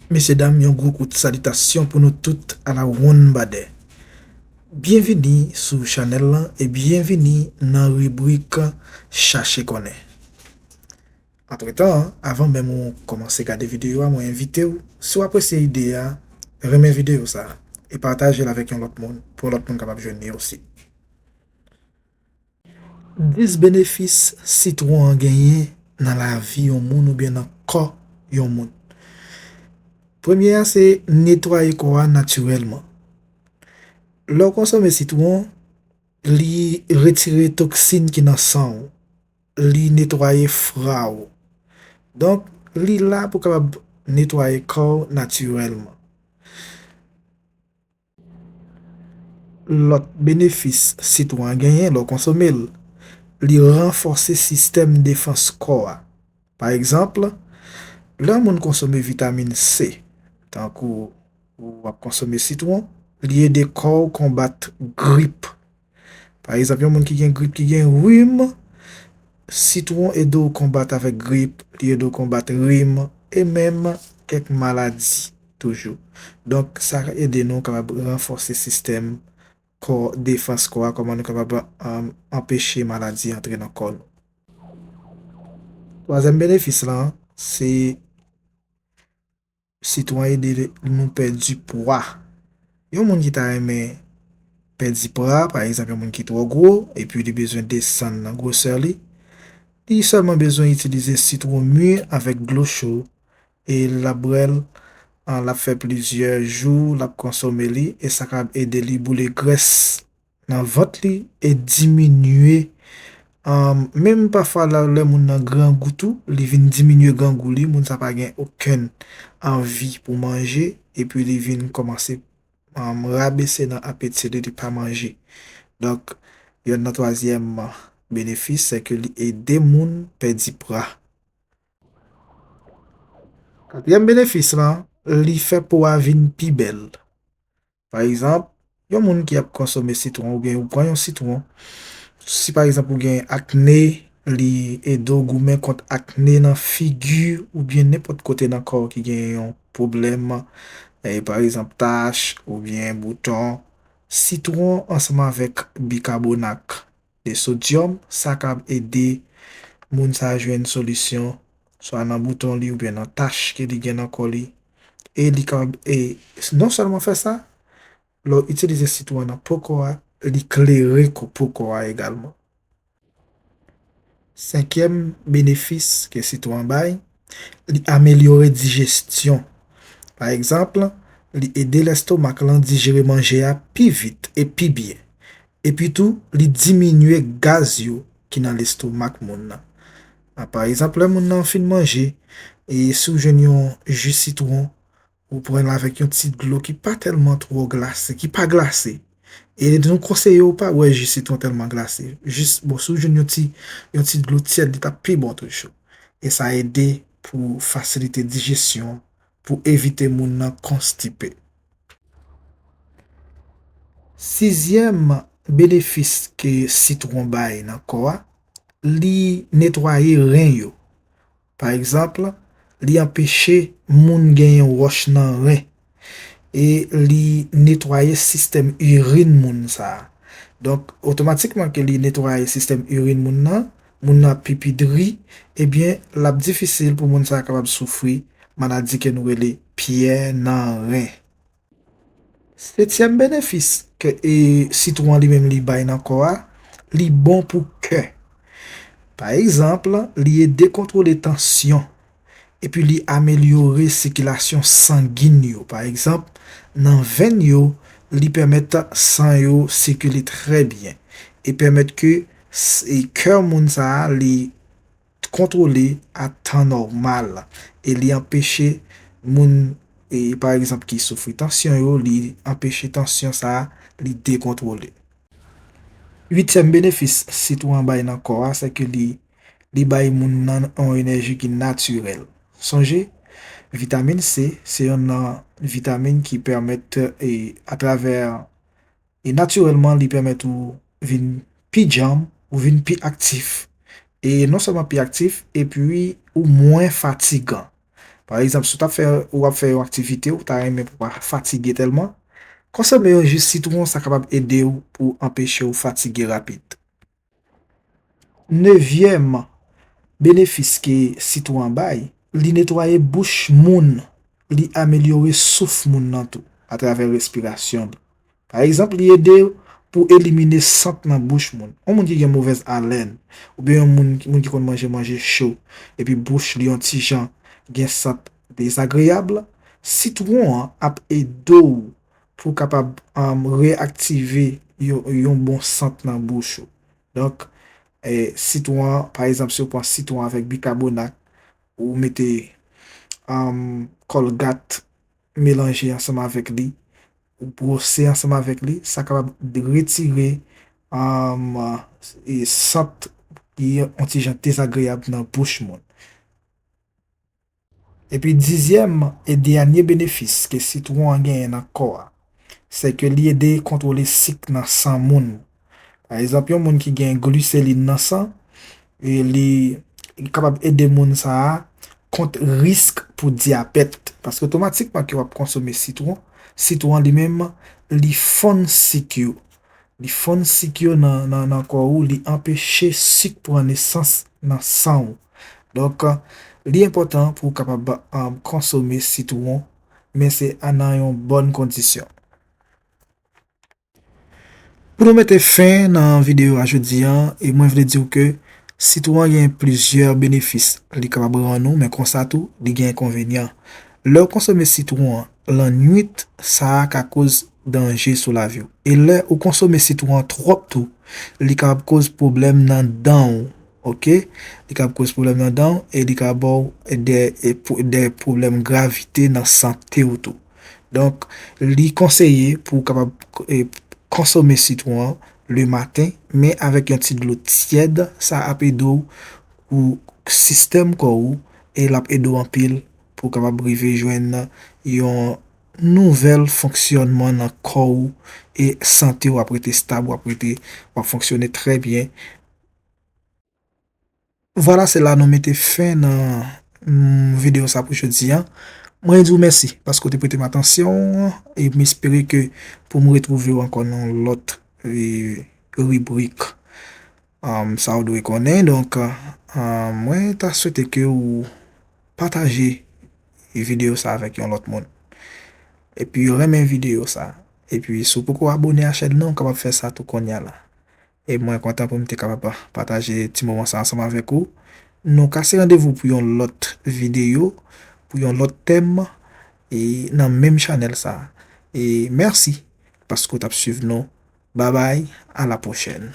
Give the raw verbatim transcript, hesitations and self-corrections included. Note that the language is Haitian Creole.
Mesye dam, yon gwo kout salitasyon pou nou tout a la wonn badè. Byenvini sou chanèl lan e byenvini nan ribrik Chache Konnen. Antretan, avan menm ou kòmanse gade videyo a, mwen envite w, si w apresye ide a, renmen videyo sa a e pataje l avèk yon lòt moun, pou yon lòt moun kapab jwenn li osi. Dis benefis sitwon an genyen nan lavi yon moun oubyen nan kò yon moun. Premye a se netwaye kò a natirèlman. Lè w konsome sitwon, li retire toksin ki nan san w, li netwaye fra w. Donk, li la pou kapab netwaye kò w natirèlman. Lòt benefis sitwon an genyen lè w konsome l, li ranfòse sistèm defans kò a. Pa egzanp, lè yon moun konsome vitamin C, tankou w ap konsome sitwon, li ede kò w konbat grip. Pa egzanp, yon moun ki gen grip, ki gen rim, sitwon ede w konbat avèk grip, li ede w konbat rim, e menm kèk maladi toujou. Donk, sa ede nou kapab ranfòse sistèm kò, defans kò a, kòman nou kapab, um, anpeche maladi antre nan kò nou. Twazyèm benefis lan, se sitwon ede nou pèdi pwa. Yon moun ki ta renmen pèdi pwa, pa egzanp, yon moun ki twò gwo, epi li bezwen desann nan gwosè li, li sèlman bezwen itilize sitwon mi avèk dlo cho, e l ap bwè l, an, l ap fè plizyè jou, l ap konsome li, e sa kab ede li boule grès nan vant li e diminye, um, menm pafwa la, lè moun nan grangou tou, li vin diminye grangou li, moun sa pa gen okenn anvi pou manje, epi li vin kòmanse, um, rabese nan apeti li, li pa manje. Donk, yonn nan twazyèm benefis, se ke li ede moun pèdi pwa. Katriyèm benefis lan, li fè po a vin pi bèl. Pa egzanp, yon moun ki ap konsome sitwon oubyen ou pran yon sitwon, si pa egzanp ou gen akne, li ede w goumen kont akne nan figi oubyen nenpòt kote nan kò w ki gen yon pwoblèm, e, pa egzanp, tach oubyen bouton, sitwon ansanm avèk bikabonat de sodyòm, sa kab ede moun sa a jwenn solisyon, swa nan bouton li oubyen nan tach ke li gen nan kò li. E li kab, e non sèlman fè sa, lè w itilize sitwon nan po kò a, li klere ko-, po kò a egalman. Senkyèm benefis ke sitwon an bay, li amelyore dijesyon. Pa egzanp, li ede lestomak lan dijere manje a pi vit e pi byen. Epi tou, li diminye gaz yo ki nan lestomak moun nan. A, pa egzanp, lè moun nan fin manje, e si w jwenn yon ji sitwon, ou pran l avèk yon ti dlo ki pa tèlman twò glase, ki pa glase. E nou konseye w pa bwè ji sitwon tèlman glase. Jis, bon, si w jwenn yon ti, yon ti dlo tyèd, li t ap pi bon toujou. E sa ede pou fasilite dijesyon, pou evite moun nan konstipe. Sizyèm benefis ke sitwon bay nan kò a, li netwaye ren yo. Pa egzanp, li anpeche moun genyen wòch nan ren. E li netwaye sistèm irin moun sa a. Donk, otomatikman ke li netwaye sistèm irin moun nan, moun nan ap pipi dri, ebyen, l ap difisil pou moun sa a kapab soufri maladi ke nou rele pyè nan ren. Setyèm benefis ke, e, sitwon an li menm li bay nan kò a, li bon pou kè. Pa egzanp, li ede kontwole tansyon, epi li amelyore sikilasyon sangin yo. Pa egzanp, nan venn yo, li pèmèt san yo sikile trè byen e pèmèt ke s-, e kè moun sa a, li kontwole a tan nòmal e li anpeche moun, e, pa egzanp, ki soufri tansyon yo, li anpeche tansyon sa a, li dekontwole. Uityèm benefis sitwon an bay nan kò a, se ke li, li bay moun nan yon enèji ki natirèl. Sonje, vitamin C, se yonn nan vitamin ki pèmèt, e, atravè E natirèlman, li pèmèt ou vin pi djanm, ou vin pi aktif. E non sèlman pi aktif, epi ou mwen fatigan. Pa egzanp, si w t ap fè, ou ap fè yon aktivite, ou ta renmen pou w pa fatige tèlman, konsome yon ji sitwon, sa kapab ede w pou anpeche w fatige rapid. Nevyèm benefis ke sitwon an bay, li netwaye bouch moun, li amelyore souf moun nan tou, atravè respirasyon li. Pa egzanp, li ede pou elimine sant nan bouch moun. Yon moun ki gen movèz alèn, oubyen yon moun, moun ki konn manje manje cho, epi bouch li yon ti jan gen sant dezagreyab, sitwon an ap ede w pou w kapab, um, reyaktive yon, yon bon sant nan bouch ou. Donk, eh, sitwon an, pa egzanp, si w pran sitwon avèk bikabonat, ou mete, um, kòlgat melanje ansanm avèk li, ou bwose ansanm avèk li, sa kapab retire, um, e sant ki yon ti jan dezagreyab nan bouch moun. Epi dizyèm e dènye benefis ke sitwon an genyen nan kò a, se ke li ede kontwole sik nan san moun. Pa egzanp, yon moun ki gen gliselin nan san, e li, li kapab ede moun sa a kont risk pou dyabèt. Paske otomatikman ke w ap konsome sitwon, sitwon an li menm, li fonn sik yo. Li fonn sik yo nan, nan, nan kò ou, li anpeche sik pran nesans nan san ou. Donk, li enpòtan pou w kapab, um, konsome sitwon, men se a nan yon bòn kondisyon. Pou nou mete fen nan videyo a jodi a, e mwen vle di w ke sitwon an gen plizyè benefis li kapab rann ou, men konsa tou, li gen enkonvenyan. Lè w konsome sitwon an lannwit, sa a ka koz danje sou lavi w. E lè ou konsome sitwon an twòp tou, li kapab koz pwoblèm nan dan w, oke? Li kapab koz pwoblèm nan dan w e li kapab ba w de, e pwo-, de pwoblèm gravite nan sante w tou. Donk, li konseye pou w kapab, e, konsome sitwon an le maten, men avèk yon ti dlo tyèd, sa ap ede w pou sistèm kò ou, e l ap ede w anpil pou w kapab rive jwenn yon nouvèl fonksyònman nan kò ou, e sante w ap rete stab, w ap rete, w ap fonksyone trè byen. Vwala, se la nou mete fen nan, mm, videyo sa pou jodi a. Mwen di w mèsi paske w te prete m atansyon, e m espere ke pou m retwouve w ankò nan yon lòt, e, ribrik, um, sa w dwe konnen. Donk, um, mwen ta swete ke w pataje videyo sa avèk yon lòt moun. Epi renmen videyo sa. Epi si w poko abone a chèn nan, w kapab fè sa tou kounye a la. E mwen kontan pou m te kapab pataje ti moman sa ansanm avèk ou. Nou kase randevou pou yon lòt videyo, pou yon lòt tèm, e nan menm chanèl sa. E mèsi paske w t ap swiv nou. Babay, a la pwochèn.